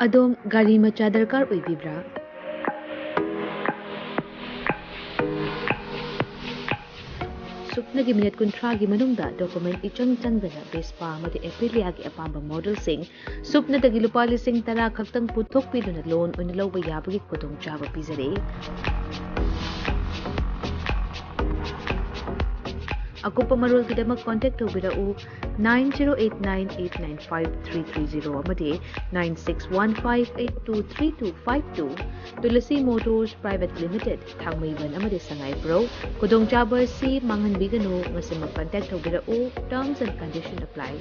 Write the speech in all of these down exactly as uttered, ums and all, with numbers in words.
ꯑꯗꯣꯝ ꯒꯥꯔꯤ ꯃꯆꯥ ꯗꯔꯀꯥꯔ ꯑꯣꯏꯕꯤꯕ꯭ꯔꯥ? ꯁꯨꯞꯅꯒꯤ ꯃꯤꯅꯤꯠ ꯀꯨꯟꯊ꯭ꯔꯥꯒꯤ ꯃꯅꯨꯡꯗ ꯗꯣꯀꯨꯃꯦꯟ ꯏꯆꯪ ꯆꯪꯗꯅ ꯚꯦꯁꯄꯥ ꯑꯃꯗꯤ ꯑꯦꯄꯤꯂꯤꯌꯥꯒꯤ ꯑꯄꯥꯝꯕ ꯃꯣꯗꯦꯜꯁꯤꯡ ꯁꯨꯞꯅꯗꯒꯤ ꯂꯨꯄꯥ ꯂꯤꯁꯤꯡ ꯇꯔꯥ ꯈꯛꯇꯪ ꯄꯨꯊꯣꯛꯄꯤꯗꯨꯅ ꯂꯣꯟ ꯑꯣꯏꯅ ꯂꯧꯕ ꯌꯥꯕꯒꯤ ꯈꯨꯗꯣꯡꯆꯥꯕ ꯄꯤꯖꯔꯤ꯫ ꯑꯀꯨꯞꯄ ꯃꯔꯣꯜꯒꯤꯗꯃꯛ ꯀꯣꯟꯇꯦꯛ ꯇꯧꯕꯤꯔꯛꯎ, nine zero eight nine eight nine five three three zero ꯑꯃꯗꯤ nine six one five eight two three two five two꯫ Tulsi motors private limited, Thangmeiband ꯑꯃꯗꯤ ꯁꯉꯥꯏꯄ꯭ꯔꯧ꯫ ꯈꯨꯗꯣꯡꯆꯥꯕ ꯑꯁꯤ ꯃꯥꯡꯍꯟꯕꯤꯒꯅꯨ꯫ ꯉꯁꯤꯃꯛ ꯀꯟꯇꯦꯛ ꯇꯧꯕꯤꯔꯛꯎ꯫ Terms and condition apply.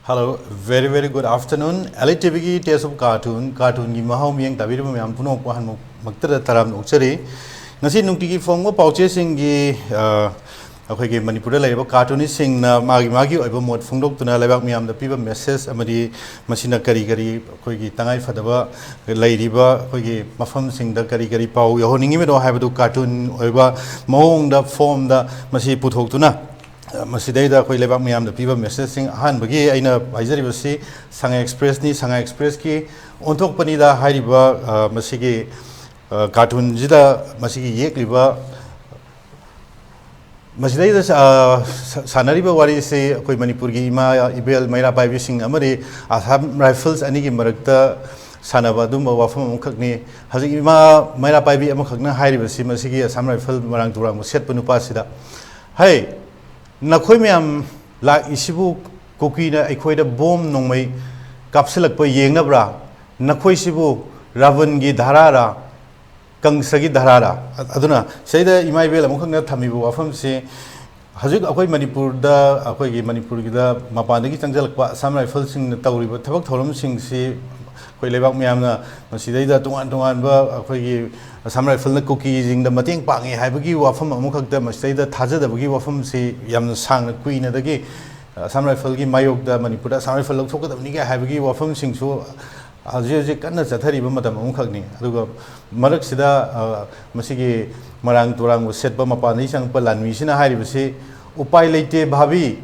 Hello, very very good afternoon. Elite TVꯒꯤ Taste of Cartoon, ꯀꯥꯔꯇꯨꯟꯒꯤ ꯃꯍꯥꯎ ꯃꯤꯠꯌꯦꯡ ꯇꯥꯕꯤꯔꯤꯕ ꯃꯌꯥꯝ ꯄꯨꯝꯅꯃꯛꯄꯨ ꯑꯍꯥꯟꯕꯃꯛꯇꯗ ꯇꯔꯥꯝꯅ ꯑꯣꯛꯆꯔꯤ꯫ ꯉꯁꯤ ꯅꯨꯡꯇꯤꯒꯤ ꯐꯣꯡꯕ ꯄꯥꯎꯆꯦꯁꯤꯡꯒꯤ, ꯑ, ꯑꯩꯈꯣꯏꯒꯤ ꯃꯅꯤꯄꯨꯔꯗ ꯂꯩꯔꯤꯕ ꯀꯥꯔꯇꯨꯅꯤꯁꯁꯤꯡꯅ ꯃꯥꯒꯤ ꯃꯥꯒꯤ ꯑꯣꯏꯕ ꯃꯣꯠ ꯐꯣꯡꯗꯣꯛꯇꯨꯅ ꯂꯩꯕꯥꯛ ꯃꯤꯌꯥꯝꯗ ꯄꯤꯕ ꯃꯦꯁꯦꯖ ꯑꯃꯗꯤ ꯃꯁꯤꯅ ꯀꯔꯤ ꯀꯔꯤ ꯑꯩꯈꯣꯏꯒꯤ ꯇꯉꯥꯏ ꯐꯗꯕ ꯂꯩꯔꯤꯕ ꯑꯩꯈꯣꯏꯒꯤ ꯃꯐꯝꯁꯤꯡꯗ ꯀꯔꯤ ꯀꯔꯤ ꯄꯥꯎ ꯌꯧꯍꯟꯅꯤꯡꯉꯤꯕꯅꯣ ꯍꯥꯏꯕꯗꯨ ꯀꯥꯔꯇꯨꯟ ꯑꯣꯏꯕ ꯃꯑꯣꯡꯗ, ꯐꯣꯝꯗ ꯃꯁꯤ ꯄꯨꯊꯣꯛꯇꯨꯅ, ꯃꯁꯤꯗꯩꯗ ꯑꯩꯈꯣꯏ ꯂꯩꯕꯥꯛ ꯃꯤꯌꯥꯝꯗ ꯄꯤꯕ ꯃꯦꯁꯦꯖꯁꯤꯡ, ꯑꯍꯥꯟꯕꯒꯤ ꯑꯩꯅ ꯍꯥꯏꯖꯔꯤꯕꯁꯤ ꯁꯉꯥꯏ ꯑꯦꯛꯁꯄ꯭ꯔꯦꯁꯅꯤ꯫ ꯁꯉꯥꯏ ꯑꯦꯛꯁꯄ꯭ꯔꯦꯁꯀꯤ ꯑꯣꯟꯊꯣꯛꯄꯅꯤꯗ ꯍꯥꯏꯔꯤꯕ, ꯑ, ꯃꯁꯤꯒꯤ, ꯑ, ꯀꯥꯔꯇꯨꯟꯁꯤꯗ ꯃꯁꯤꯒꯤ ꯌꯦꯛꯂꯤꯕ, ꯃꯁꯤꯗꯩꯗ ꯁ-, ꯑ, ꯁ-, ꯁꯥꯟꯅꯔꯤꯕ ꯋꯥꯔꯤꯁꯤ ꯑꯩꯈꯣꯏ ꯃꯅꯤꯄꯨꯔꯒꯤ ꯏꯃꯥ ꯏꯕꯦꯜ ꯃꯩꯔꯥ ꯄꯥꯏꯕꯤꯁꯤꯡ ꯑꯃꯗꯤ ꯑꯁꯥꯝ ꯔꯥꯏꯐꯜꯁ ꯑꯅꯤꯒꯤ ꯃꯔꯛꯇ ꯁꯥꯟꯅꯕ ꯑꯗꯨꯝꯕ ꯋꯥꯐꯝ ꯑꯃꯈꯛꯅꯤ꯫ ꯍꯧꯖꯤꯛ ꯏꯃꯥ ꯃꯩꯔꯥ ꯄꯥꯏꯕꯤ ꯑꯃꯈꯛꯅ ꯍꯥꯏꯔꯤꯕꯁꯤ ꯃꯁꯤꯒꯤ ꯑꯁꯥꯝ ꯔꯥꯏꯐꯜ ꯃꯔꯥꯡ ꯇꯨꯔꯥꯡꯕ ꯁꯦꯠꯄ ꯅꯨꯄꯥꯁꯤꯗ, "ꯍꯩ, ꯅꯈꯣꯏ ꯃꯌꯥꯝ ꯂꯥꯛꯏꯁꯤꯕꯨ ꯀꯨꯀꯤꯅ ꯑꯩꯈꯣꯏꯗ ꯕꯣꯝ ꯅꯣꯡꯃꯩ ꯀꯥꯞꯁꯤꯜꯂꯛꯄ ꯌꯦꯡꯅꯕ꯭ꯔꯥ? ꯅꯈꯣꯏꯁꯤꯕꯨ ꯔꯥꯕꯟꯒꯤ ꯙꯔꯥꯔꯥ, ꯀꯪꯁꯒꯤ ꯙꯔꯥꯔꯥ?" ꯑ-, ꯑꯗꯨꯅ ꯁꯤꯗꯩꯗ ꯏꯃꯥ ꯏꯕꯦꯜ ꯑꯃꯈꯛꯅ ꯊꯝꯃꯤꯕ ꯋꯥꯐꯝꯁꯤ, ꯍꯧꯖꯤꯛ ꯑꯩꯈꯣꯏ ꯃꯅꯤꯄꯨꯔꯗ, ꯑꯩꯈꯣꯏꯒꯤ ꯃꯅꯤꯄꯨꯔꯒꯤꯗ ꯃꯄꯥꯟꯗꯒꯤ ꯆꯪꯁꯤꯜꯂꯛꯄ ꯑꯁꯥꯝ ꯔꯥꯏꯐꯜꯁꯤꯡꯅ ꯇꯧꯔꯤꯕ ꯊꯕꯛ ꯊꯧꯔꯝꯁꯤꯡꯁꯤ ꯑꯩꯈꯣꯏ ꯂꯩꯕꯥꯛ ꯃꯤꯌꯥꯝꯅ ꯃꯁꯤꯗꯩꯗ ꯇꯣꯉꯥꯟ ꯇꯣꯉꯥꯟꯕ ꯑꯩꯈꯣꯏꯒꯤ ꯑꯁꯥꯝ ꯔꯥꯏꯐꯜꯅ ꯀꯨꯀꯤꯁꯤꯡꯗ ꯃꯇꯦꯡ ꯄꯥꯡꯉꯤ ꯍꯥꯏꯕꯒꯤ ꯋꯥꯐꯝ ꯑꯃꯈꯛꯇ ꯃꯁꯤꯗꯩꯗ ꯊꯥꯖꯗꯕꯒꯤ ꯋꯥꯐꯝꯁꯤ ꯌꯥꯝꯅ ꯁꯥꯡꯅ ꯀꯨꯏꯅꯗꯒꯤ ꯑꯁꯥꯝ ꯔꯥꯏꯐꯜꯒꯤ ꯃꯥꯌꯣꯛꯇ ꯃꯅꯤꯄꯨꯔꯗ ꯑꯁꯥꯝ ꯔꯥꯏꯐꯜ ꯂꯧꯊꯣꯛꯀꯗꯕꯅꯤꯒ ꯍꯥꯏꯕꯒꯤ ꯋꯥꯐꯝꯁꯤꯡꯁꯨ ꯍꯧꯖꯤꯛ ꯍꯧꯖꯤꯛ ꯀꯟꯅ ꯆꯠꯊꯔꯤꯕ ꯃꯇꯝ ꯑꯃꯈꯛꯅꯤ꯫ ꯑꯗꯨꯒ ꯃꯔꯛꯁꯤꯗ, ꯑ, ꯃꯁꯤꯒꯤ ꯃꯔꯥꯡ ꯇꯨꯔꯥꯡꯕ ꯁꯦꯠꯄ ꯃꯄꯥꯟꯗꯒꯤ ꯆꯪꯉꯛꯄ ꯂꯥꯟꯃꯤꯁꯤꯅ ꯍꯥꯏꯔꯤꯕꯁꯤ, "ꯎꯄꯥꯏ ꯂꯩꯇꯦ ꯚꯥꯕꯤ,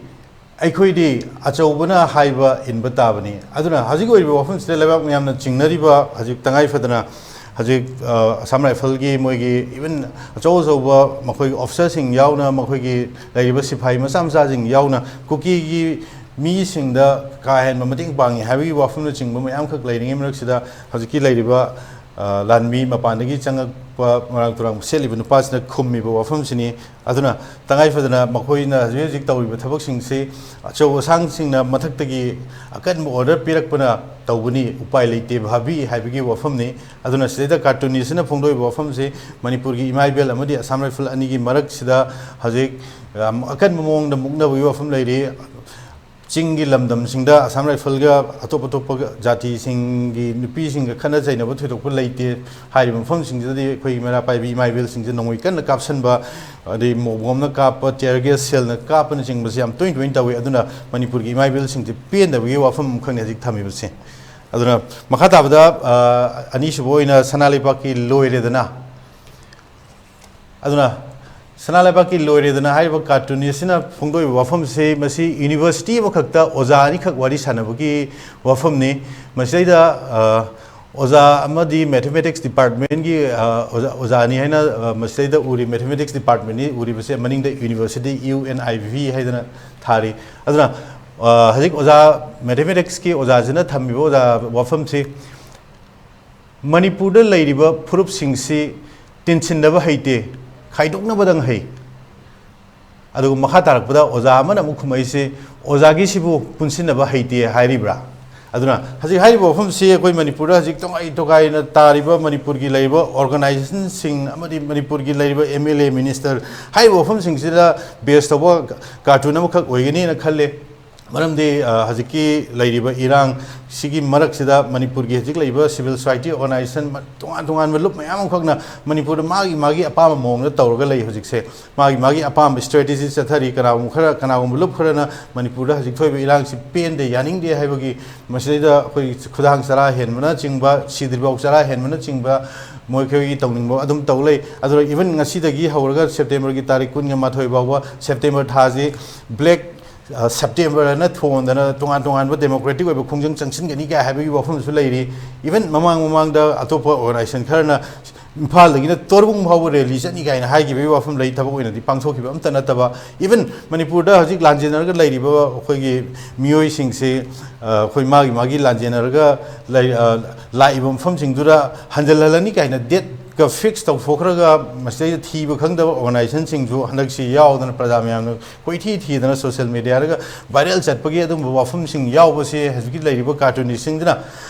ꯑꯩꯈꯣꯏꯗꯤ ꯑꯆꯧꯕꯅ ꯍꯥꯏꯕ ꯏꯟꯕ ꯇꯥꯕꯅꯤ"꯫ ꯑꯗꯨꯅ ꯍꯧꯖꯤꯛ ꯑꯣꯏꯔꯤꯕ ꯋꯥꯐꯝꯁꯤꯗ ꯂꯩꯕꯥꯛ ꯃꯌꯥꯝꯅ ꯆꯤꯡꯅꯔꯤꯕ, ꯍꯧꯖꯤꯛ ꯇꯉꯥꯏ ꯐꯗꯅ ꯍꯧꯖꯤꯛ, ꯑ, ꯑꯁꯥꯝ ꯔꯥꯏꯐꯜꯒꯤ ꯃꯣꯏꯒꯤ even ꯑꯆꯧ ꯑꯆꯧꯕ ꯃꯈꯣꯏꯒꯤ ꯑꯣꯐꯤꯁꯔꯁꯤꯡ ꯌꯥꯎꯅ, ꯃꯈꯣꯏꯒꯤ ꯂꯩꯔꯤꯕ ꯁꯤꯐꯥꯏ ꯃꯆꯥ ꯃꯆꯥꯁꯤꯡ ꯌꯥꯎꯅ ꯀꯨꯀꯤꯒꯤ ꯃꯤꯁꯤꯡꯗ ꯀꯥ ꯍꯦꯟꯕ ꯃꯇꯦꯡ ꯄꯥꯡꯉꯤ ꯍꯥꯏꯕꯒꯤ ꯋꯥꯐꯝꯅꯆꯤꯡꯕ ꯃꯌꯥꯝꯈꯛ ꯂꯩꯔꯤꯉꯩ ꯃꯔꯛꯁꯤꯗ, ꯍꯧꯖꯤꯛꯀꯤ ꯂꯩꯔꯤꯕ, ꯑ, ꯂꯥꯟꯃꯤ, ꯃꯄꯥꯟꯗꯒꯤ ꯆꯪꯉꯛꯄ ꯃꯔꯥꯡ ꯇꯨꯔꯥꯡ ꯁꯦꯠꯂꯤꯕ ꯅꯨꯄꯥꯁꯤꯅ ꯈꯨꯝꯃꯤꯕ ꯋꯥꯐꯝꯁꯤꯅꯤ꯫ ꯑꯗꯨꯅ ꯇꯉꯥꯏ ꯐꯗꯅ ꯃꯈꯣꯏꯅ ꯍꯧꯖꯤꯛ ꯍꯧꯖꯤꯛ ꯇꯧꯔꯤꯕ ꯊꯕꯛꯁꯤꯡꯁꯤ ꯑꯆꯧ ꯑꯁꯥꯡꯁꯤꯡꯅ ꯃꯊꯛꯇꯒꯤ ꯑꯀꯟꯕ ꯑꯣꯔꯗꯔ ꯄꯤꯔꯛꯄꯅ ꯇꯧꯕꯅꯤ, ꯎꯄꯥꯏ ꯂꯩꯇꯦ ꯚꯥꯕꯤ ꯍꯥꯏꯕꯒꯤ ꯋꯥꯐꯝꯅꯤ꯫ ꯑꯗꯨꯅ ꯁꯤꯗꯩꯗ ꯀꯥꯔꯇꯨꯅꯤꯁꯁꯤꯅ ꯐꯣꯡꯗꯣꯛꯏꯕ ꯋꯥꯐꯝꯁꯤ ꯃꯅꯤꯄꯨꯔꯒꯤ ꯏꯃꯥ ꯏꯕꯦꯜ ꯑꯃꯗꯤ ꯑꯁꯥꯝ ꯔꯥꯏꯐꯜ ꯑꯅꯤꯒꯤ ꯃꯔꯛꯁꯤꯗ ꯍꯧꯖꯤꯛ ꯌꯥꯝ ꯑꯀꯟꯕ ꯃꯑꯣꯡꯗ ꯃꯨꯛꯅꯕꯒꯤ ꯋꯥꯐꯝ ꯂꯩꯔꯤ꯫ ꯆꯤꯡꯒꯤ ꯂꯝꯗꯝꯁꯤꯡꯗ ꯑꯁꯥꯝ ꯔꯥꯏꯐꯜꯒ ꯑꯇꯣꯞ ꯑꯇꯣꯞꯄ ꯖꯥꯇꯤꯁꯤꯡꯒꯤ ꯅꯨꯄꯤꯁꯤꯡꯒ ꯈꯠꯅ ꯆꯩꯅꯕ ꯊꯣꯏꯗꯣꯛꯄ ꯂꯩꯇꯦ꯫ ꯍꯥꯏꯔꯤꯕ ꯃꯐꯝꯁꯤꯡꯁꯤꯗꯗꯤ ꯑꯩꯈꯣꯏꯒꯤ ꯃꯩꯔꯥ ꯄꯥꯏꯕꯤ ꯏꯃꯥ ꯏꯕꯦꯜꯁꯤꯡꯁꯦ ꯅꯣꯡꯃꯩ ꯀꯟꯅ ꯀꯥꯞꯁꯟꯕ, ꯑꯗꯩ ꯃꯣꯝꯅ ꯀꯥꯞꯄ, tear gas shellꯅ ꯀꯥꯞꯄꯅꯆꯤꯡꯕꯁꯦ ꯌꯥꯝ ꯇꯣꯏꯅ ꯇꯣꯏꯅ ꯇꯧꯏ꯫ ꯑꯗꯨꯅ ꯃꯅꯤꯄꯨꯔꯒꯤ ꯏꯃꯥ ꯏꯕꯦꯜꯁꯤꯡꯁꯦ ꯄꯦꯟꯗꯕꯒꯤ ꯋꯥꯐꯝ ꯑꯃꯈꯛꯅꯤ ꯍꯧꯖꯤꯛ ꯊꯝꯃꯤꯕꯁꯦ꯫ ꯑꯗꯨꯅ ꯃꯈꯥ ꯇꯥꯕꯗ, ꯑ, ꯑꯅꯤꯁꯨꯕ ꯑꯣꯏꯅ ꯁꯅꯥ ꯂꯩꯕꯥꯛꯀꯤ ꯂꯣꯏꯔꯦꯗꯅ꯫ ꯑꯗꯨꯅ ꯁꯅꯥ ꯂꯩꯕꯥꯛꯀꯤ ꯂꯣꯏꯔꯦꯗꯅ ꯍꯥꯏꯔꯤꯕ ꯀꯥꯔꯇꯨꯅꯤꯁꯁꯤꯅ ꯐꯣꯡꯗꯣꯛꯏꯕ ꯋꯥꯐꯝꯁꯤ, ꯃꯁꯤ ꯌꯨꯅꯤꯚꯔꯁꯤꯇꯤ ꯑꯃꯈꯛꯇ ꯑꯣꯖꯥ ꯑꯅꯤꯈꯛ ꯋꯥꯔꯤ ꯁꯥꯟꯅꯕꯒꯤ ꯋꯥꯐꯝꯅꯤ꯫ ꯃꯁꯤꯗꯩꯗ, ꯑ, ꯑꯣꯖꯥ ꯑꯃꯗꯤ mathematics departmentꯀꯤ, ꯑ, ꯑꯣꯖꯥ, ꯑꯣꯖꯥꯅꯤ ꯍꯥꯏꯅ, ꯑ, ꯃꯁꯤꯗꯩꯗ ꯎꯔꯤ꯫ Mathematics departmentꯅꯤ ꯎꯔꯤꯕꯁꯦ, ꯃꯅꯤꯡꯗ university, U N I V ꯍꯥꯏꯗꯅ ꯊꯥꯔꯤ꯫ ꯑꯗꯨꯅ, ꯑ, ꯍꯧꯖꯤꯛ ꯑꯣꯖꯥ, mathematicsꯀꯤ ꯑꯣꯖꯥꯁꯤꯅ ꯊꯝꯃꯤꯕ ꯑꯣꯖꯥ ꯋꯥꯐꯝꯁꯤ, ꯃꯅꯤꯄꯨꯔꯗ ꯂꯩꯔꯤꯕ ꯐꯨꯔꯨꯞꯁꯤꯡꯁꯤ ꯇꯤꯟꯁꯤꯟꯅꯕ ꯍꯩꯇꯦ, ꯈꯥꯏꯗꯣꯛꯅꯕꯗꯪ ꯍꯩ꯫ ꯑꯗꯨꯒ ꯃꯈꯥ ꯇꯥꯔꯛꯄꯗ ꯑꯣꯖꯥ ꯑꯃꯅ ꯑꯃꯨꯛ ꯈꯨꯝꯃꯛꯏꯁꯦ, "ꯑꯣꯖꯥꯒꯤꯁꯤꯕꯨ ꯄꯨꯟꯁꯤꯟꯅꯕ ꯍꯩꯇꯦ ꯍꯥꯏꯔꯤꯕ꯭ꯔꯥ?" ꯑꯗꯨꯅ ꯍꯧꯖꯤꯛ ꯍꯥꯏꯔꯤꯕ ꯋꯥꯐꯝꯁꯤ ꯑꯩꯈꯣꯏ ꯃꯅꯤꯄꯨꯔꯗ ꯍꯧꯖꯤꯛ ꯇꯣꯉꯥꯏ ꯇꯣꯉꯥꯏꯅ ꯇꯥꯔꯤꯕ ꯃꯅꯤꯄꯨꯔꯒꯤ ꯂꯩꯔꯤꯕ organization ꯁꯤꯡ ꯑꯃꯗꯤ ꯃꯅꯤꯄꯨꯔꯒꯤ ꯂꯩꯔꯤꯕ M L A, minister ꯍꯥꯏꯔꯤꯕ ꯋꯥꯐꯝꯁꯤꯡꯁꯤꯗ base ꯇꯧꯕ cartoon ꯑꯃꯈꯛ ꯑꯣꯏꯒꯅꯤꯅ ꯈꯜꯂꯦ꯫ ꯃꯔꯝꯗꯤ, ꯑ, ꯍꯧꯖꯤꯛꯀꯤ ꯂꯩꯔꯤꯕ ꯏꯔꯥꯡ ꯁꯤꯒꯤ ꯃꯔꯛꯁꯤꯗ ꯃꯅꯤꯄꯨꯔꯒꯤ ꯍꯧꯖꯤꯛ ꯂꯩꯔꯤꯕ civil society organization ꯃ-, ꯇꯣꯉꯥꯟ ꯇꯣꯉꯥꯟꯕ ꯂꯨꯞ ꯃꯌꯥꯝ ꯑꯃꯈꯛꯅ ꯃꯅꯤꯄꯨꯔꯗ ꯃꯥꯒꯤ ꯃꯥꯒꯤ ꯑꯄꯥꯝꯕ ꯃꯑꯣꯡꯗ ꯇꯧꯔꯒ ꯂꯩ ꯍꯧꯖꯤꯛꯁꯦ꯫ ꯃꯥꯒꯤ ꯃꯥꯒꯤ ꯑꯄꯥꯝꯕ strategy ꯆꯠꯊꯔꯤ꯫ ꯀꯅꯥꯒꯨꯝꯕ ꯈꯔ, ꯀꯅꯥꯒꯨꯝꯕ ꯂꯨꯞ ꯈꯔꯅ ꯃꯅꯤꯄꯨꯔꯗ ꯍꯧꯖꯤꯛ ꯊꯣꯛꯏꯕ ꯏꯔꯥꯡꯁꯤ ꯄꯦꯟꯗꯦ, ꯌꯥꯅꯤꯡꯗꯦ ꯍꯥꯏꯕꯒꯤ ꯃꯁꯤꯗꯩꯗ ꯑꯩꯈꯣꯏ ꯈꯨꯗꯥꯡ ꯆꯔꯥ ꯍꯦꯟꯕꯅꯆꯤꯡꯕ, ꯁꯤꯗ꯭ꯔꯤꯐꯥꯎ ꯆꯔꯥ ꯍꯦꯟꯕꯅꯆꯤꯡꯕ ꯃꯣꯏꯈꯣꯏꯒꯤ ꯇꯧꯅꯤꯡꯕ ꯑꯗꯨꯝ ꯇꯧ ꯂꯩ꯫ ꯑꯗꯨꯒ even ꯉꯁꯤꯗꯒꯤ ꯍꯧꯔꯒ September ꯒꯤ ꯇꯥꯔꯤꯛ ꯀꯨꯟꯒ ꯃꯥꯊꯣꯏ ꯐꯥꯎꯕ, September ꯊꯥꯁꯤ black, ꯑ, September ꯑꯅ ꯊꯣꯟꯗꯅ ꯇꯣꯉꯥꯟ ꯇꯣꯉꯥꯟꯕ democratic ꯑꯣꯏꯕ ꯈꯣꯡꯖꯪ ꯆꯪꯁꯤꯟꯒꯅꯤ ꯀꯥꯏ ꯍꯥꯏꯕꯒꯤ ꯋꯥꯐꯝꯁꯨ ꯂꯩꯔꯤ꯫ Even ꯃꯃꯥꯡ ꯃꯃꯥꯡꯗ ꯑꯇꯣꯞꯄ organization ꯈꯔꯅ ꯏꯝꯐꯥꯜꯗꯒꯤꯅ ꯇꯣꯔꯕꯨꯡ ꯐꯥꯎꯕ rally ꯆꯠꯅꯤ ꯀꯥꯏꯅ ꯍꯥꯏꯈꯤꯕꯒꯤ ꯋꯥꯐꯝ ꯂꯩ, ꯊꯕꯛ ꯑꯣꯏꯅꯗꯤ ꯄꯥꯡꯊꯣꯛꯈꯤꯕ ꯑꯝꯇ ꯅꯠꯇꯕ꯫ Even ꯃꯅꯤꯄꯨꯔꯗ ꯍꯧꯖꯤꯛ ꯂꯥꯟꯖꯦꯟꯅꯔꯒ ꯂꯩꯔꯤꯕ ꯑꯩꯈꯣꯏꯒꯤ ꯃꯤꯑꯣꯏꯁꯤꯡꯁꯤ, ꯑ, ꯑꯩꯈꯣꯏ ꯃꯥꯒꯤ ꯃꯥꯒꯤ ꯂꯥꯟꯖꯦꯟꯅꯔꯒ ꯂꯩ-, ꯑ, ꯂꯥꯛꯏꯕ ꯃꯐꯝꯁꯤꯡꯗꯨꯗ ꯍꯟꯖꯜꯍꯜꯂꯅꯤ ꯀꯥꯏꯅ date ꯀ fix ꯇꯧꯊꯣꯛꯈ꯭ꯔꯒ ꯃꯁꯤꯗꯩꯗ ꯊꯤꯕ ꯈꯪꯗꯕ organization ꯁꯤꯡꯁꯨ ꯍꯟꯗꯛꯁꯤ ꯌꯥꯎꯗꯅ ꯄ꯭ꯔꯖꯥ ꯃꯌꯥꯝꯅ ꯀꯣꯏꯊꯤ ꯊꯤꯗꯅ social media ꯗꯒ viral ꯆꯠꯄꯒꯤ ꯑꯗꯨꯒꯨꯝꯕ ꯋꯥꯐꯝꯁꯤꯡ ꯌꯥꯎꯕꯁꯦ ꯍꯧꯖꯤꯛꯀꯤ ꯂꯩꯔꯤꯕ cartoonist ꯁꯤꯡꯗꯨꯅ,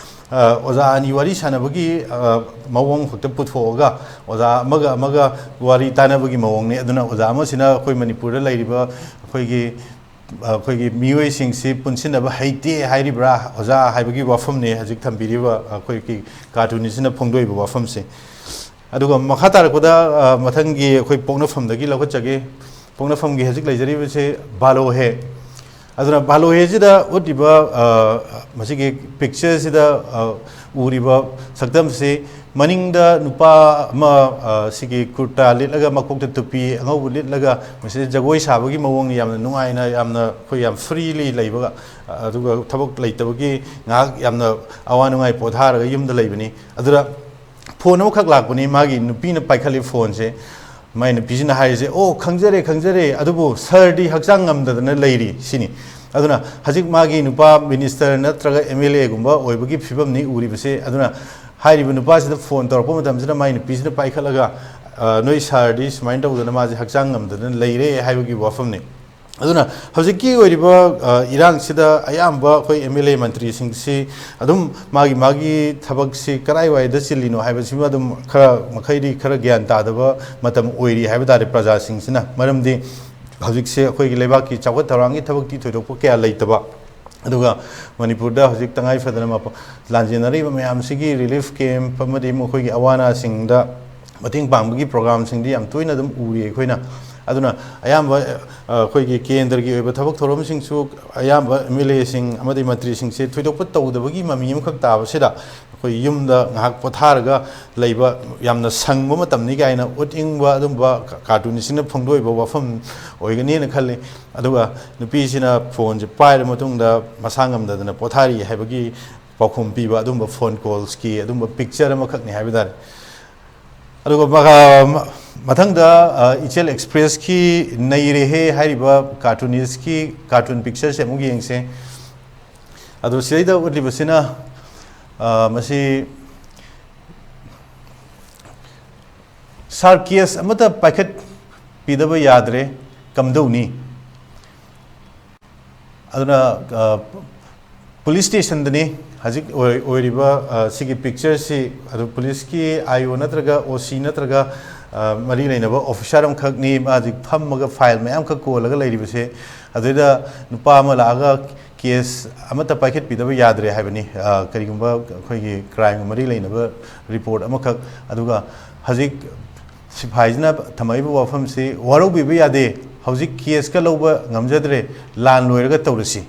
ꯑ, ꯑꯣꯖꯥ ꯑꯅꯤ ꯋꯥꯔꯤ ꯁꯥꯟꯅꯕꯒꯤ, ꯑ, ꯃꯑꯣꯡ ꯈꯛꯇ ꯄꯨꯊꯣꯛꯑꯒ ꯑꯣꯖꯥ ꯑꯃꯒ ꯑꯃꯒ ꯋꯥꯔꯤ ꯇꯥꯟꯅꯕꯒꯤ ꯃꯑꯣꯡꯅꯤ꯫ ꯑꯗꯨꯅ ꯑꯣꯖꯥ ꯑꯃꯁꯤꯅ ꯑꯩꯈꯣꯏ ꯃꯅꯤꯄꯨꯔꯗ ꯂꯩꯔꯤꯕ ꯑꯩꯈꯣꯏꯒꯤ, ꯑꯩꯈꯣꯏꯒꯤ ꯃꯤꯑꯣꯏꯁꯤꯡꯁꯤ ꯄꯨꯟꯁꯤꯟꯅꯕ ꯍꯩꯇꯦ ꯍꯥꯏꯔꯤꯕ꯭ꯔꯥ ꯑꯣꯖꯥ ꯍꯥꯏꯕꯒꯤ ꯋꯥꯐꯝꯅꯤ ꯍꯧꯖꯤꯛ ꯊꯝꯕꯤꯔꯤꯕ ꯑꯩꯈꯣꯏꯒꯤ cartoonist ꯁꯤꯅ ꯐꯣꯡꯗꯣꯛꯏꯕ ꯋꯥꯐꯝꯁꯦ꯫ ꯑꯗꯨꯒ ꯃꯈꯥ ꯇꯥꯔꯛꯄꯗ, ꯑ, ꯃꯊꯪꯒꯤ ꯑꯩꯈꯣꯏ ꯄꯣꯛꯅꯐꯝꯗꯒꯤ ꯂꯧꯈꯠꯆꯒꯦ꯫ ꯄꯣꯛꯅꯐꯝꯒꯤ ꯍꯧꯖꯤꯛ ꯂꯩꯖꯔꯤꯕꯁꯦ ꯕꯥꯂꯣ ꯍꯦ꯫ ꯑꯗꯨꯅ ꯕꯥꯂꯣ ꯍꯦꯁꯤꯗ ꯎꯠꯂꯤꯕ, ꯑ, ꯃꯁꯤꯒꯤ picture ꯁꯤꯗ, ꯑ, ꯎꯔꯤꯕ ꯁꯛꯇꯝꯁꯤ ꯃꯅꯤꯡꯗ ꯅꯨꯄꯥ ꯑꯃ, ꯑ, ꯁꯤꯒꯤ ꯀꯨꯔꯇꯥ ꯂꯤꯠꯂꯒ ꯃꯀꯣꯛꯇ ꯇꯨꯄꯤ ꯑꯉꯧꯕ ꯂꯤꯠꯂꯒ ꯃꯁꯤꯗ ꯖꯒꯣꯏ ꯁꯥꯕꯒꯤ ꯃꯑꯣꯡꯅꯤ꯫ ꯌꯥꯝꯅ ꯅꯨꯡꯉꯥꯏꯅ, ꯌꯥꯝꯅ ꯑꯩꯈꯣꯏ ꯌꯥꯝ freely ꯂꯩꯕꯒ, ꯑꯗꯨꯒ ꯊꯕꯛ ꯂꯩꯇꯕꯒꯤ ꯉꯥꯏꯍꯥꯛ ꯌꯥꯝꯅ ꯑꯋꯥ ꯅꯨꯡꯉꯥꯏ ꯄꯣꯊꯥꯔꯒ ꯌꯨꯝꯗ ꯂꯩꯕꯅꯤ꯫ ꯑꯗꯨꯗ phone ꯑꯃꯈꯛ ꯂꯥꯛꯄꯅꯤ꯫ ꯃꯥꯒꯤ ꯅꯨꯄꯤꯅ ꯄꯥꯏꯈꯠꯂꯤ phone ꯁꯦ꯫ ꯃꯥꯏ ꯅꯨꯄꯤꯁꯤꯅ ꯍꯥꯏꯔꯤꯁꯦ, "ꯑꯣ, ꯈꯪꯖꯔꯦ, ꯈꯪꯖꯔꯦ, ꯑꯗꯨꯕꯨ sir ꯗꯤ ꯍꯛꯆꯥꯡ ꯉꯝꯗꯗꯅ ꯂꯩꯔꯤ," ꯁꯤꯅꯤ꯫ ꯑꯗꯨꯅ ꯍꯧꯖꯤꯛ ꯃꯥꯒꯤ ꯅꯨꯄꯥ minister ꯅꯠꯇ꯭ꯔꯒ M L A ꯒꯨꯝꯕ ꯑꯣꯏꯕꯒꯤ ꯐꯤꯕꯝꯅꯤ ꯎꯔꯤꯕꯁꯦ꯫ ꯑꯗꯨꯅ ꯍꯥꯏꯔꯤꯕ ꯅꯨꯄꯥꯁꯤꯗ phone ꯇꯧꯔꯛꯄ ꯃꯇꯝꯁꯤꯗ ꯃꯥꯏ ꯅꯨꯄꯤꯁꯤꯅ ꯄꯥꯏꯈꯠꯂꯒ, "ꯑ, ꯅꯣꯏ sir ꯗꯤ ꯁꯨꯃꯥꯏꯅ ꯇꯧꯗꯅ ꯃꯥꯁꯦ ꯍꯛꯆꯥꯡ ꯉꯝꯗꯗꯅ ꯂꯩꯔꯦ" ꯍꯥꯏꯕꯒꯤ ꯋꯥꯐꯝꯅꯤ꯫ ꯑꯗꯨꯅ ꯍꯧꯖꯤꯛꯀꯤ ꯑꯣꯏꯔꯤꯕ, ꯑ, ꯏꯔꯥꯡꯁꯤꯗ ꯑꯌꯥꯝꯕ ꯑꯩꯈꯣꯏ ꯑꯦꯝ ꯑꯦꯜ ꯑꯦ ꯃꯟꯇ꯭ꯔꯤꯁꯤꯡꯁꯤ ꯑꯗꯨꯝ ꯃꯥꯒꯤ ꯃꯥꯒꯤ ꯊꯕꯛꯁꯤ ꯀꯔꯥꯏꯋꯥꯏꯗ ꯆꯤꯜꯂꯤꯅꯣ ꯍꯥꯏꯕꯁꯤꯃ ꯑꯗꯨꯝ ꯈꯔ ꯃꯈꯩꯗꯤ ꯈꯔ ꯒ꯭ꯌꯥꯟ ꯇꯥꯗꯕ ꯃꯇꯝ ꯑꯣꯏꯔꯤ ꯍꯥꯏꯕ ꯇꯥꯔꯦ ꯄ꯭ꯔꯖꯥꯁꯤꯡꯁꯤꯅ꯫ ꯃꯔꯝꯗꯤ ꯍꯧꯖꯤꯛꯁꯦ ꯑꯩꯈꯣꯏꯒꯤ ꯂꯩꯕꯥꯛꯀꯤ ꯆꯥꯎꯈꯠ ꯊꯧꯔꯥꯡꯒꯤ ꯊꯕꯛꯇꯤ ꯊꯣꯏꯗꯣꯛꯄ ꯀꯌꯥ ꯂꯩꯇꯕ, ꯑꯗꯨꯒ ꯃꯅꯤꯄꯨꯔꯗ ꯍꯧꯖꯤꯛ ꯇꯉꯥꯏ ꯐꯗꯅ ꯃꯐ-, ꯂꯥꯟꯖꯦꯟꯅꯔꯤꯕ ꯃꯌꯥꯝꯁꯤꯒꯤ ꯔꯤꯂꯤꯐ ꯀꯦꯝꯞ ꯑꯃꯗꯤ ꯃꯈꯣꯏꯒꯤ ꯑꯋꯥ ꯑꯅꯥꯁꯤꯡꯗ ꯃꯇꯦꯡ ꯄꯥꯡꯕꯒꯤ ꯄ꯭ꯔꯣꯒ꯭ꯔꯥꯝꯁꯤꯡꯗꯤ ꯌꯥꯝ ꯇꯣꯏꯅ ꯑꯗꯨꯝ ꯎꯔꯤ ꯑꯩꯈꯣꯏꯅ꯫ ꯑꯗꯨꯅ ꯑꯌꯥꯝꯕ, ꯑ, ꯑꯩꯈꯣꯏꯒꯤ ꯀꯦꯟꯗ꯭ꯔꯒꯤ ꯑꯣꯏꯕ ꯊꯕꯛ ꯊꯧꯔꯝꯁꯤꯡꯁꯨ ꯑꯌꯥꯝꯕ ꯑꯦꯝ ꯑꯦꯜ ꯑꯦꯁꯤꯡ ꯑꯃꯗꯤ ꯃꯟꯇ꯭ꯔꯤꯁꯤꯡꯁꯦ ꯊꯣꯏꯗꯣꯛꯄ ꯇꯧꯗꯕꯒꯤ ꯃꯃꯤ ꯑꯃꯈꯛ ꯇꯥꯕꯁꯤꯗ ꯑꯩꯈꯣꯏ ꯌꯨꯝꯗ ꯉꯥꯏꯍꯥꯛ ꯄꯣꯊꯥꯔꯒ ꯂꯩꯕ ꯌꯥꯝꯅ ꯁꯪꯕ ꯃꯇꯝꯅꯤ ꯀꯥꯏꯅ ꯎꯠꯅꯤꯡꯕ ꯑꯗꯨꯝꯕ ꯀꯥꯔꯇꯨꯟꯁꯤꯅ ꯐꯣꯡꯗꯣꯛꯏꯕ ꯋꯥꯐꯝ ꯑꯣꯏꯒꯅꯤꯅ ꯈꯜꯂꯤ꯫ ꯑꯗꯨꯒ ꯅꯨꯄꯤꯁꯤꯅ ꯐꯣꯟꯁꯦ ꯄꯥꯏꯔ ꯃꯇꯨꯡꯗ ꯃꯁꯥ ꯉꯝꯗꯗꯅ ꯄꯣꯊꯥꯔꯤ ꯍꯥꯏꯕꯒꯤ ꯄꯥꯎꯈꯨꯝ ꯄꯤꯕ ꯑꯗꯨꯝꯕ ꯐꯣꯟ ꯀꯣꯜꯁꯀꯤ ꯑꯗꯨꯝꯕ ꯄꯤꯛꯆꯔ ꯑꯃꯈꯛꯅꯤ ꯍꯥꯏꯕ ꯇꯥꯔꯦ꯫ ꯑꯗꯨꯒ ꯃ-, ꯃ-, ꯃꯊꯪꯗ, ꯑ, ꯏꯆꯦꯜ ꯑꯦꯛꯁꯄ꯭ꯔꯦꯁꯀꯤ ꯅꯩꯔꯦꯍꯦ ꯍꯥꯏꯔꯤꯕ ꯀꯥꯔꯇꯨꯅꯤꯁꯀꯤ ꯀꯥꯔꯇꯨꯟ ꯄꯤꯛꯆꯔꯁꯦ ꯑꯃꯨꯛ ꯌꯦꯡꯁꯦ꯫ ꯑꯗꯣ ꯁꯤꯗꯩꯗ ꯎꯠꯂꯤꯕꯁꯤꯅ, ꯑ, ꯃꯁꯤ ꯁꯥꯔ ꯀꯦꯁ ꯑꯃꯠꯇ ꯄꯥꯏꯈꯠꯄꯤꯗꯕ ꯌꯥꯗ꯭ꯔꯦ, ꯀꯝꯗꯧꯅꯤ? ꯑꯗꯨꯅ, ꯑ, ꯄꯨꯂꯤꯁ ꯁ꯭ꯇꯦꯁꯟꯗꯅꯤ ꯍꯧꯖꯤꯛ ꯑꯣꯏ-, ꯑꯣꯏꯔꯤꯕ, ꯑ, ꯁꯤꯒꯤ ꯄꯤꯛꯆꯔꯁꯤ꯫ ꯑꯗꯨ ꯄꯨꯂꯤꯁꯀꯤ ꯑꯥꯏ ꯑꯣ ꯅꯠꯇ꯭ꯔꯒ ꯑꯣ ꯁꯤ ꯅꯠꯇ꯭ꯔꯒ, ꯑ, ꯃꯔꯤ ꯂꯩꯅꯕ ꯑꯣꯐꯤꯁꯥꯔ ꯑꯃꯈꯛꯅꯤ ꯃꯥ ꯍꯧꯖꯤꯛ ꯐꯝꯃꯒ ꯐꯥꯏꯜ ꯃꯌꯥꯝꯈꯛ ꯀꯣꯜꯂꯒ ꯂꯩꯔꯤꯕꯁꯦ꯫ ꯑꯗꯨꯗ ꯅꯨꯄꯥ ꯑꯃ ꯂꯥꯛꯑꯒ ꯀꯦꯁ ꯑꯃꯠꯇ ꯄꯥꯏꯈꯠꯄꯤꯗꯕ ꯌꯥꯗ꯭ꯔꯦ ꯍꯥꯏꯕꯅꯤ, ꯑ, ꯀꯔꯤꯒꯨꯝꯕ ꯑꯩꯈꯣꯏꯒꯤ ꯀ꯭ꯔꯥꯏꯝꯒ ꯃꯔꯤ ꯂꯩꯅꯕ ꯔꯤꯄꯣꯔꯠ ꯑꯃꯈꯛ꯫ ꯑꯗꯨꯒ ꯍꯧꯖꯤꯛ ꯁꯤꯐꯥꯏꯁꯤꯅ ꯊꯝꯃꯛꯏꯕ ꯋꯥꯐꯝꯁꯤ ꯋꯥꯔꯧꯕꯤꯕ ꯌꯥꯗꯦ, ꯍꯧꯖꯤꯛ ꯀꯦꯁꯀ ꯂꯧꯕ ꯉꯝꯖꯗ꯭ꯔꯦ, ꯂꯥꯟ ꯂꯣꯏꯔꯒ ꯇꯧꯔꯁꯤ꯫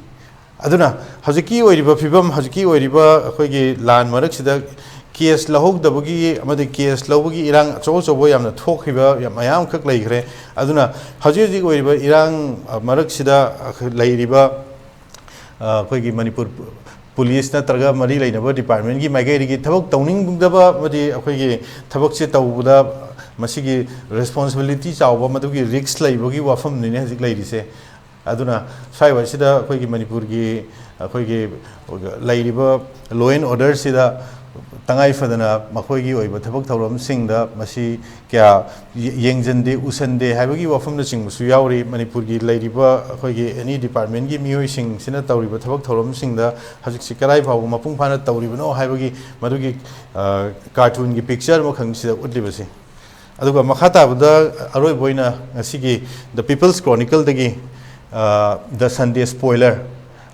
ꯑꯗꯨꯅ ꯍꯧꯖꯤꯛꯀꯤ ꯑꯣꯏꯔꯤꯕ ꯐꯤꯕꯝ, ꯍꯧꯖꯤꯛꯀꯤ ꯑꯣꯏꯔꯤꯕ ꯑꯩꯈꯣꯏꯒꯤ ꯂꯥꯟ ꯃꯔꯛꯁꯤꯗ ꯀꯦꯁ ꯂꯧꯍꯧꯗꯕꯒꯤ ꯑꯃꯗꯤ ꯀꯦꯁ ꯂꯧꯕꯒꯤ ꯏꯔꯥꯡ ꯑꯆꯧ ꯑꯆꯧꯕ ꯌꯥꯝꯅ ꯊꯣꯛꯈꯤꯕ ꯌꯥꯝ ꯃꯌꯥꯝ ꯑꯃꯈꯛ ꯂꯩꯈ꯭ꯔꯦ꯫ ꯑꯗꯨꯅ ꯍꯧꯖꯤꯛ ꯍꯧꯖꯤꯛ ꯑꯣꯏꯔꯤꯕ ꯏꯔꯥꯡ, ꯑ, ꯃꯔꯛꯁꯤꯗ ꯂꯩꯔꯤꯕ, ꯑ, ꯑꯩꯈꯣꯏꯒꯤ ꯃꯅꯤꯄꯨꯔ ꯄꯨ-, ꯄꯨꯂꯤꯁ ꯅꯠꯇ꯭ꯔꯒ ꯃꯔꯤ ꯂꯩꯅꯕ ꯗꯤꯄꯥꯔꯠꯃꯦꯟꯒꯤ ꯃꯥꯏꯀꯩꯗꯒꯤ ꯊꯕꯛ ꯇꯧꯅꯤꯡꯗꯕ ꯑꯃꯗꯤ ꯑꯩꯈꯣꯏꯒꯤ ꯊꯕꯛꯁꯦ ꯇꯧꯕꯗ ꯃꯁꯤꯒꯤ ꯔꯦꯁꯄꯣꯟꯁꯤꯕꯤꯂꯤꯇꯤ ꯆꯥꯎꯕ, ꯃꯗꯨꯒꯤ ꯔꯤꯛꯁ ꯂꯩꯕꯒꯤ ꯋꯥꯐꯝꯅꯤꯅꯦ ꯍꯧꯖꯤꯛ ꯂꯩꯔꯤꯁꯦ꯫ ꯑꯗꯨꯅ ꯁ꯭ꯋꯥꯏꯋꯥꯏꯁꯤꯗ ꯑꯩꯈꯣꯏꯒꯤ ꯃꯅꯤꯄꯨꯔꯒꯤ, ꯑꯩꯈꯣꯏꯒꯤ ꯂꯩꯔꯤꯕ law and orderꯁꯤꯗ ꯇꯉꯥꯏ ꯐꯗꯅ ꯃꯈꯣꯏꯒꯤ ꯑꯣꯏꯕ ꯊꯕꯛ ꯊꯧꯔꯝꯁꯤꯡꯗ ꯃꯁꯤ ꯀꯌꯥ ꯌꯦꯡꯁꯤꯟꯗꯦ, ꯎꯁꯟꯗꯦ ꯍꯥꯏꯕꯒꯤ ꯋꯥꯐꯝꯅꯆꯤꯡꯕꯁꯨ ꯌꯥꯎꯔꯤ꯫ ꯃꯅꯤꯄꯨꯔꯒꯤ ꯂꯩꯔꯤꯕ ꯑꯩꯈꯣꯏꯒꯤ ꯑꯦꯅꯤ ꯗꯤꯄꯥꯔꯠꯃꯦꯟꯒꯤ ꯃꯤꯑꯣꯏꯁꯤꯡꯁꯤꯅ ꯇꯧꯔꯤꯕ ꯊꯕꯛ ꯊꯧꯔꯝꯁꯤꯡꯗ ꯍꯧꯖꯤꯛꯁꯤ ꯀꯗꯥꯏ ꯐꯥꯎꯕ ꯃꯄꯨꯡ ꯐꯥꯅ ꯇꯧꯔꯤꯕꯅꯣ ꯍꯥꯏꯕꯒꯤ ꯃꯗꯨꯒꯤ ꯀꯥꯔꯇꯨꯟꯒꯤ ꯄꯤꯛꯆꯔ ꯑꯃꯈꯛꯅꯤ ꯁꯤꯗ ꯎꯠꯂꯤꯕꯁꯤ꯫ ꯑꯗꯨꯒ ꯃꯈꯥ ꯇꯥꯕꯗ ꯑꯔꯣꯏꯕ ꯑꯣꯏꯅ ꯉꯁꯤꯒꯤ The People's Chronicleꯗꯒꯤ The Sunday Spoiler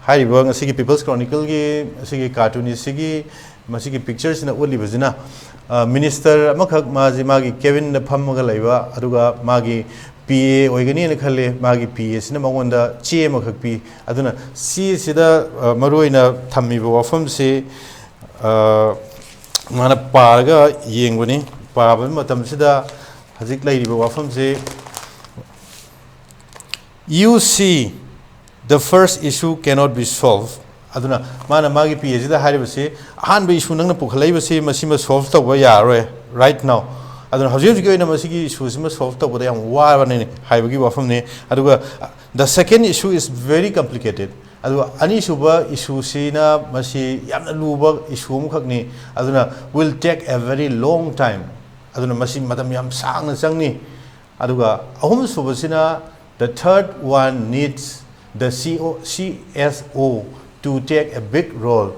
ꯍꯥꯏꯔꯤꯕ ꯉꯁꯤꯒꯤ People's Chronicleꯒꯤ ꯉꯁꯤꯒꯤ ꯀꯥꯔꯇꯨꯟ ꯑꯁꯤꯒꯤ ꯃꯁꯤꯒꯤ ꯄꯤꯛꯆꯔꯁꯤꯅ ꯎꯠꯂꯤꯕꯁꯤꯅ ꯃꯤꯅꯤꯁꯇꯔ ꯑꯃꯈꯛ ꯃꯥꯁꯤ ꯃꯥꯒꯤ ꯀꯦꯕꯤꯟꯗ ꯐꯝꯃꯒ ꯂꯩꯕ, ꯑꯗꯨꯒ ꯃꯥꯒꯤ ꯄꯤ ꯑꯦ ꯑꯣꯏꯒꯅꯤꯅ ꯈꯜꯂꯤ꯫ ꯃꯥꯒꯤ ꯄꯤ ꯑꯦꯁꯤꯅ ꯃꯉꯣꯟꯗ ꯆꯦ ꯑꯃꯈꯛ ꯄꯤ꯫ ꯑꯗꯨꯅ ꯆꯦꯁꯤꯗ ꯃꯔꯨꯑꯣꯏꯅ ꯊꯝꯃꯤꯕ ꯋꯥꯐꯝꯁꯤ ꯃꯥꯅ ꯄꯥꯔꯒ ꯌꯦꯡꯕꯅꯤ꯫ ꯄꯥꯕ ꯃꯇꯝꯁꯤꯗ ꯍꯧꯖꯤꯛ ꯂꯩꯔꯤꯕ ꯋꯥꯐꯝꯁꯤ, "You see, the first issue cannot be solved." ꯑꯗꯨꯅ ꯃꯥꯅ ꯃꯥꯒꯤ ꯄꯤ ꯑꯦꯁꯤꯗ ꯍꯥꯏꯔꯤꯕꯁꯤ, "ꯑꯍꯥꯟꯕ ꯏꯁꯨ ꯅꯪꯅ ꯄꯨꯈꯠꯂꯛꯏꯕꯁꯤ ꯃꯁꯤꯃ ꯁꯣꯜꯕ ꯇꯧꯕ ꯌꯥꯔꯔꯣꯏ right now꯫ ꯑꯗꯨꯅ ꯍꯧꯖꯤꯛ ꯍꯧꯖꯤꯛꯀꯤ ꯑꯣꯏꯅ ꯃꯁꯤꯒꯤ ꯏꯁꯨꯁꯤꯃ ꯁꯣꯜꯕ ꯇꯧꯕꯗ ꯌꯥꯝ ꯋꯥꯔꯕꯅꯤ" ꯍꯥꯏꯕꯒꯤ ꯋꯥꯐꯝꯅꯤ꯫ ꯑꯗꯨꯒ "The second issue is very complicated." ꯑꯗꯨꯒ ꯑꯅꯤꯁꯨꯕ ꯏꯁꯨꯁꯤꯅ ꯃꯁꯤ ꯌꯥꯝꯅ ꯂꯨꯕ ꯏꯁꯨ ꯑꯃꯈꯛꯅꯤ꯫ ꯑꯗꯨꯅ "will take a very long time." ꯑꯗꯨꯅ ꯃꯁꯤ ꯃꯇꯝ ꯌꯥꯝ ꯁꯥꯡꯅ ꯆꯪꯅꯤ꯫ ꯑꯗꯨꯒ ꯑꯍꯨꯝꯁꯨꯕꯁꯤꯅ "The third one needs the C O, C S O to take a big role."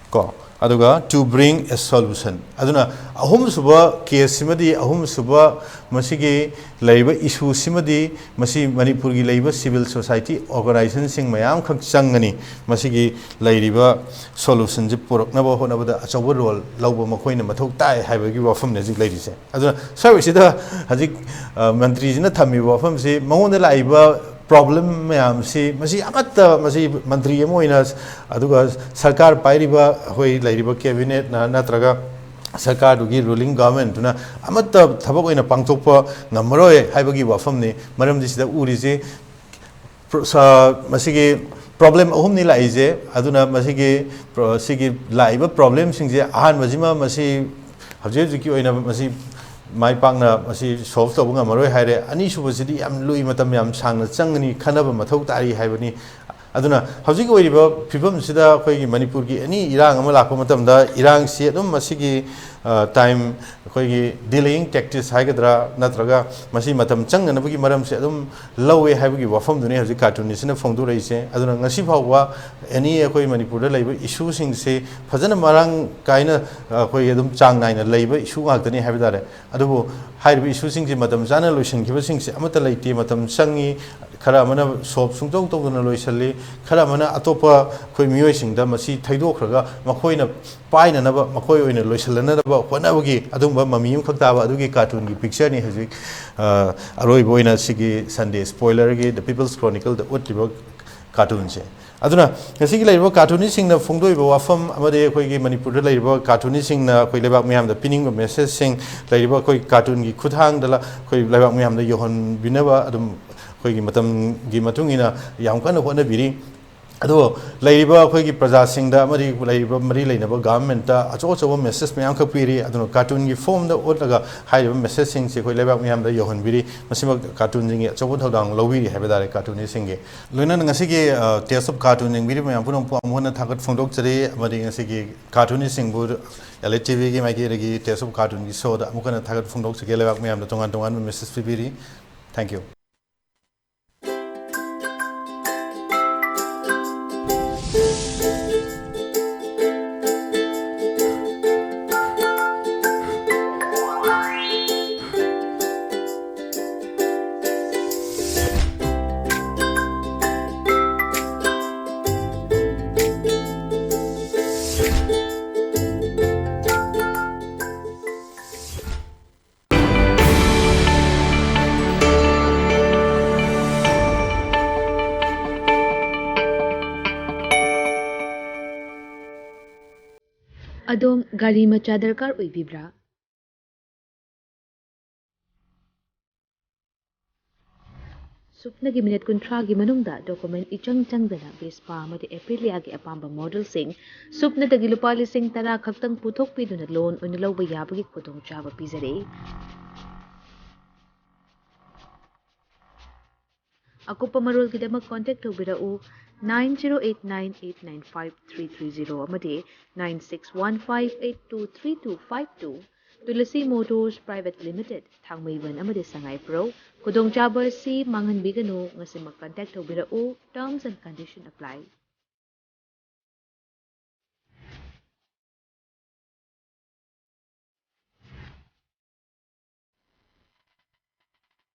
ꯀꯣ, ꯑꯗꯨꯒ "to bring a solution." ꯑꯗꯨꯅ ꯑꯍꯨꯝꯁꯨꯕ ꯀꯦꯁꯁꯤꯃꯗꯤ, ꯑꯍꯨꯝꯁꯨꯕ ꯃꯁꯤꯒꯤ ꯂꯩꯔꯤꯕ ꯏꯁꯨꯁꯤꯃꯗꯤ ꯃꯁꯤ ꯃꯅꯤꯄꯨꯔꯒꯤ ꯂꯩꯔꯤꯕ civil society organizationꯁꯤꯡ ꯃꯌꯥꯝꯈꯛ ꯆꯪꯒꯅꯤ꯫ ꯃꯁꯤꯒꯤ ꯂꯩꯔꯤꯕ solutionꯁꯤ ꯄꯨꯔꯛꯅꯕ ꯍꯣꯠꯅꯕꯗ ꯑꯆꯧꯕ role ꯂꯧꯕ ꯃꯈꯣꯏꯅ ꯃꯊꯧ ꯇꯥꯏ ꯍꯥꯏꯕꯒꯤ ꯋꯥꯐꯝꯅꯤ ꯍꯧꯖꯤꯛ ꯂꯩꯔꯤꯁꯦ꯫ ꯑꯗꯨꯅ ꯁ꯭ꯋꯥꯏꯁꯤꯗ ꯍꯧꯖꯤꯛ, ꯑ, ꯃꯟꯇ꯭ꯔꯤꯁꯤꯅ ꯊꯝꯃꯤꯕ ꯋꯥꯐꯝꯁꯤ, ꯃꯉꯣꯟꯗ ꯂꯥꯛꯏꯕ problem ꯃꯌꯥꯝꯁꯤ, ꯃꯁꯤ ꯑꯃꯠꯇ, ꯃꯁꯤ ꯃꯟꯇ꯭ꯔꯤ ꯑꯃ ꯑꯣꯏꯅ, ꯑꯗꯨꯒ ꯁꯔꯀꯥꯔ ꯄꯥꯏꯔꯤꯕ ꯑꯩꯈꯣꯏ ꯂꯩꯔꯤꯕ cabinetꯅ ꯅꯠꯇ꯭ꯔꯒ ꯁꯔꯀꯥꯔꯗꯨꯒꯤ ruling governmentꯇꯨꯅ ꯑꯃꯠꯇ ꯊꯕꯛ ꯑꯣꯏꯅ ꯄꯥꯡꯊꯣꯛꯄ ꯉꯝꯃꯔꯣꯏ ꯍꯥꯏꯕꯒꯤ ꯋꯥꯐꯝꯅꯤ꯫ ꯃꯔꯝꯗꯤ ꯁꯤꯗ ꯎꯔꯤꯁꯤ, ꯄ꯭ꯔꯣ-, ꯁ-, ꯃꯁꯤꯒꯤ problem ꯑꯍꯨꯝꯅꯤ ꯂꯥꯛꯏꯁꯦ꯫ ꯑꯗꯨꯅ ꯃꯁꯤꯒꯤ ꯄ꯭ꯔꯣ-, ꯁꯤꯒꯤ ꯂꯥꯛꯏꯕ problemꯁꯤꯡꯁꯦ, ꯑꯍꯥꯟꯕꯁꯤꯃ ꯃꯁꯤ ꯍꯧꯖꯤꯛ ꯍꯧꯖꯤꯛꯀꯤ ꯑꯣꯏꯅ ꯃꯁꯤ ꯃꯥꯏ ꯄꯥꯛꯅ ꯃꯁꯤ solve ꯇꯧꯕ ꯉꯝꯃꯔꯣꯏ ꯍꯥꯏꯔꯦ꯫ ꯑꯅꯤꯁꯨꯕꯁꯤꯗꯤ ꯌꯥꯝ ꯂꯨꯏ, ꯃꯇꯝ ꯌꯥꯝ ꯁꯥꯡꯅ ꯆꯪꯒꯅꯤ, ꯈꯟꯅꯕ ꯃꯊꯧ ꯇꯥꯔꯤ ꯍꯥꯏꯕꯅꯤ꯫ ꯑꯗꯨꯅ ꯍꯧꯖꯤꯛ ꯑꯣꯏꯔꯤꯕ ꯐꯤꯕꯝꯁꯤꯗ ꯑꯩꯈꯣꯏꯒꯤ ꯃꯅꯤꯄꯨꯔꯒꯤ ꯑꯦꯅꯤ ꯏꯔꯥꯡ ꯑꯃ ꯂꯥꯛꯄ ꯃꯇꯝꯗ ꯏꯔꯥꯡꯁꯤ ꯑꯗꯨꯝ ꯃꯁꯤꯒꯤ ꯇꯥꯏꯝ, ꯑꯩꯈꯣꯏꯒꯤ ꯗꯤꯂꯦꯌꯤꯡ ꯇꯦꯛꯇꯤꯛꯁ ꯍꯥꯏꯒꯗ꯭ꯔꯥ, ꯅꯠꯇ꯭ꯔꯒ ꯃꯁꯤ ꯃꯇꯝ ꯆꯪꯅꯅꯕꯒꯤ ꯃꯔꯝꯁꯦ ꯑꯗꯨꯝ ꯂꯧꯋꯦ ꯍꯥꯏꯕꯒꯤ ꯋꯥꯐꯝꯗꯨꯅꯤ ꯍꯧꯖꯤꯛ ꯀꯥꯔꯇꯨꯟꯅꯤꯁꯤꯅ ꯐꯣꯡꯗꯣꯔꯛꯏꯁꯦ꯫ ꯑꯗꯨꯅ ꯉꯁꯤ ꯐꯥꯎꯕ ꯑꯦꯅꯤ ꯑꯩꯈꯣꯏ ꯃꯅꯤꯄꯨꯔꯗ ꯂꯩꯕ ꯏꯁꯨꯁꯤꯡꯁꯦ ꯐꯖꯅ ꯃꯔꯥꯡ ꯀꯥꯏꯅ, ꯑꯩꯈꯣꯏ ꯑꯗꯨꯝ ꯆꯥꯡ ꯅꯥꯏꯅ ꯂꯩꯕ ꯏꯁꯨ ꯉꯥꯛꯇꯅꯤ ꯍꯥꯏꯕ ꯇꯥꯔꯦ꯫ ꯑꯗꯨꯕꯨ ꯍꯥꯏꯔꯤꯕ ꯏꯁꯨꯁꯤꯡꯁꯤ ꯃꯇꯝ ꯆꯥꯅ ꯂꯣꯏꯁꯤꯟꯈꯤꯕꯁꯤꯡꯁꯤ ꯑꯃꯠꯇ ꯂꯩꯇꯦ, ꯃꯇꯝ ꯆꯪꯉꯤ꯫ ꯈꯔ ꯑꯃꯅ ꯁꯣꯜꯕ ꯁꯨꯡꯇꯧ ꯇꯧꯗꯅ ꯂꯣꯏꯁꯤꯜꯂꯤ, ꯈꯔ ꯑꯃꯅ ꯑꯇꯣꯞꯄ ꯑꯩꯈꯣꯏ ꯃꯤꯑꯣꯏꯁꯤꯡꯗ ꯃꯁꯤ ꯊꯩꯗꯣꯛꯈ꯭ꯔꯒ ꯃꯈꯣꯏꯅ ꯄꯥꯏꯅꯅꯕ, ꯃꯈꯣꯏ ꯑꯣꯏꯅ ꯂꯣꯏꯁꯤꯜꯂꯅꯅꯕ ꯍꯣꯠꯅꯕꯒꯤ ꯑꯗꯨꯒꯨꯝꯕ ꯃꯃꯤ ꯑꯃꯈꯛ ꯇꯥꯕ ꯑꯗꯨꯒꯤ ꯀꯥꯔꯇꯨꯟꯒꯤ ꯄꯤꯛꯆꯔꯅꯤ ꯍꯧꯖꯤꯛ, ꯑ, ꯑꯔꯣꯏꯕ ꯑꯣꯏꯅ ꯁꯤꯒꯤ ꯁꯟꯗꯦ ꯁ꯭ꯄꯣꯏꯂꯔꯒꯤ ꯗ ꯄꯤꯄꯜꯁ ꯀ꯭ꯔꯣꯅꯤꯀꯜꯗ ꯎꯠꯂꯤꯕ ꯀꯥꯔꯇꯨꯟꯁꯦ꯫ ꯑꯗꯨꯅ ꯉꯁꯤꯒꯤ ꯂꯩꯔꯤꯕ ꯀꯥꯔꯇꯨꯅꯤꯁꯁꯤꯡꯅ ꯐꯣꯡꯗꯣꯛꯏꯕ ꯋꯥꯐꯝ ꯑꯃꯗꯤ ꯑꯩꯈꯣꯏꯒꯤ ꯃꯅꯤꯄꯨꯔꯗ ꯂꯩꯔꯤꯕ ꯀꯥꯔꯇꯨꯅꯤꯁꯁꯤꯡꯅ ꯑꯩꯈꯣꯏ ꯂꯩꯕꯥꯛ ꯃꯤꯌꯥꯝꯗ ꯄꯤꯅꯤꯡꯕ ꯃꯦꯁꯦꯖꯁꯤꯡ, ꯂꯩꯔꯤꯕ ꯑꯩꯈꯣꯏ ꯀꯥꯔꯇꯨꯟꯒꯤ ꯈꯨꯠꯊꯥꯡꯗ ꯂ-, ꯑꯩꯈꯣꯏ ꯂꯩꯕꯥꯛ ꯃꯤꯌꯥꯝꯗ ꯌꯧꯍꯟꯕꯤꯅꯕ ꯑꯗꯨꯝ ꯑꯩꯈꯣꯏꯒꯤ ꯃꯇꯝꯒꯤ ꯃꯇꯨꯡ ꯏꯟꯅ ꯌꯥꯝ ꯀꯟꯅ ꯍꯣꯠꯅꯕꯤꯔꯤ꯫ ꯑꯗꯨꯕꯨ ꯂꯩꯔꯤꯕ ꯑꯩꯈꯣꯏꯒꯤ ꯄ꯭ꯔꯖꯥꯁꯤꯡꯗ ꯑꯃꯗꯤ ꯂꯩꯔꯤꯕ ꯃꯔꯤ ꯂꯩꯅꯕ ꯒꯚꯔꯟꯃꯦꯟꯠꯇ ꯑꯆꯧ ꯑꯆꯧꯕ ꯃꯦꯁꯦꯖ ꯃꯌꯥꯝꯈꯛ ꯄꯤꯔꯤ꯫ ꯑꯗꯨꯅ ꯀꯥꯔꯇꯨꯟꯒꯤ ꯐꯣꯝꯗ ꯎꯠꯂꯒ ꯍꯥꯏꯔꯤꯕ ꯃꯦꯁꯦꯖꯁꯤꯡꯁꯤ ꯑꯩꯈꯣꯏ ꯂꯩꯕꯥꯛ ꯃꯤꯌꯥꯝꯗ ꯌꯧꯍꯟꯕꯤꯔꯤ꯫ ꯃꯁꯤꯃꯛ ꯀꯥꯔꯇꯨꯟꯁꯤꯡꯒꯤ ꯑꯆꯧꯕ ꯊꯧꯗꯥꯡ ꯂꯧꯕꯤꯔꯤ ꯍꯥꯏꯕ ꯇꯥꯔꯦ, ꯀꯥꯔꯇꯨꯅꯤꯁꯁꯤꯡꯒꯤ꯫ ꯂꯣꯏꯅꯅ ꯉꯁꯤꯒꯤ, ꯑ, ꯇꯦꯁ ꯑꯣꯐ ꯀꯥꯔꯇꯨꯟ ꯌꯦꯡꯕꯤꯔꯤꯕ ꯃꯌꯥꯝ ꯄꯨꯝꯅꯃꯛꯄꯨ ꯑꯃꯨꯛ ꯍꯟꯅ ꯊꯥꯒꯠ ꯐꯣꯡꯗꯣꯛꯆꯔꯤ, ꯑꯃꯗꯤ ꯉꯁꯤꯒꯤ ꯀꯥꯔꯇꯨꯅꯤꯁꯁꯤꯡꯕꯨ ꯑꯦꯜ ꯑꯦ ꯇꯤ ꯚꯤꯒꯤ ꯃꯥꯏꯀꯩꯗꯒꯤ ꯇꯦꯁ ꯑꯣꯐ ꯀꯥꯔꯇꯨꯟꯒꯤ ꯁꯣꯗ ꯑꯃꯨꯛ ꯍꯟꯅ ꯊꯥꯒꯠ ꯐꯣꯡꯗꯣꯛꯆꯒꯦ꯫ ꯂꯩꯕꯥꯛ ꯃꯌꯥꯝꯗ ꯇꯣꯉꯥꯟ ꯇꯣꯉꯥꯟꯕ ꯃꯦꯁꯦꯖ ꯄꯤꯕꯤꯔꯤ꯫ Thank you. ꯑꯗꯣꯝ ꯒꯥꯔꯤ ꯃꯆꯥ ꯗꯔꯀꯥꯔ ꯑꯣꯏꯕꯤꯕ꯭ꯔꯥ? ꯁꯨꯞꯅꯒꯤ ꯃꯤꯅꯤꯠ ꯀꯨꯟꯊ꯭ꯔꯥꯒꯤ ꯃꯅꯨꯡꯗ ꯗꯣꯀꯨꯃꯦꯟ ꯏꯆꯪ ꯆꯪꯗꯅ ꯚꯦꯁꯄꯥ ꯑꯃꯗꯤ ꯑꯦꯄ꯭ꯔꯤꯂꯤꯌꯥꯒꯤ ꯑꯄꯥꯝꯕ ꯃꯣꯗꯦꯜꯁꯤꯡ ꯁꯨꯞꯅꯗꯒꯤ ꯂꯨꯄꯥ ꯂꯤꯁꯤꯡ ꯇꯔꯥ ꯈꯛꯇꯪ ꯄꯨꯊꯣꯛꯄꯤꯗꯨꯅ ꯂꯣꯟ ꯑꯣꯏꯅ ꯂꯧꯕ ꯌꯥꯕꯒꯤ ꯈꯨꯗꯣꯡꯆꯥꯕ ꯄꯤꯖꯔꯤ꯫ ꯑꯀꯨꯞꯄ ꯃꯔꯣꯜꯒꯤꯗꯃꯛ contact ꯇꯧꯕꯤꯔꯛꯎ nine zero eight nine eight nine five three three zero ꯑꯃꯗꯤ nine six one five eight two three two five two꯫ Tulasi Motors Private Limited, ꯊꯥꯡꯃꯩꯕꯟ ꯑꯃꯗꯤ ꯁꯉꯥꯏꯄ꯭ꯔꯧ꯫ ꯈꯨꯗꯣꯡꯆꯥꯕ ꯑꯁꯤ ꯃꯥꯡꯍꯟꯕꯤꯒꯅꯨ꯫ ꯉꯁꯤꯃꯛ contact ꯇꯧꯕꯤꯔꯛꯎ꯫ Terms and condition apply꯫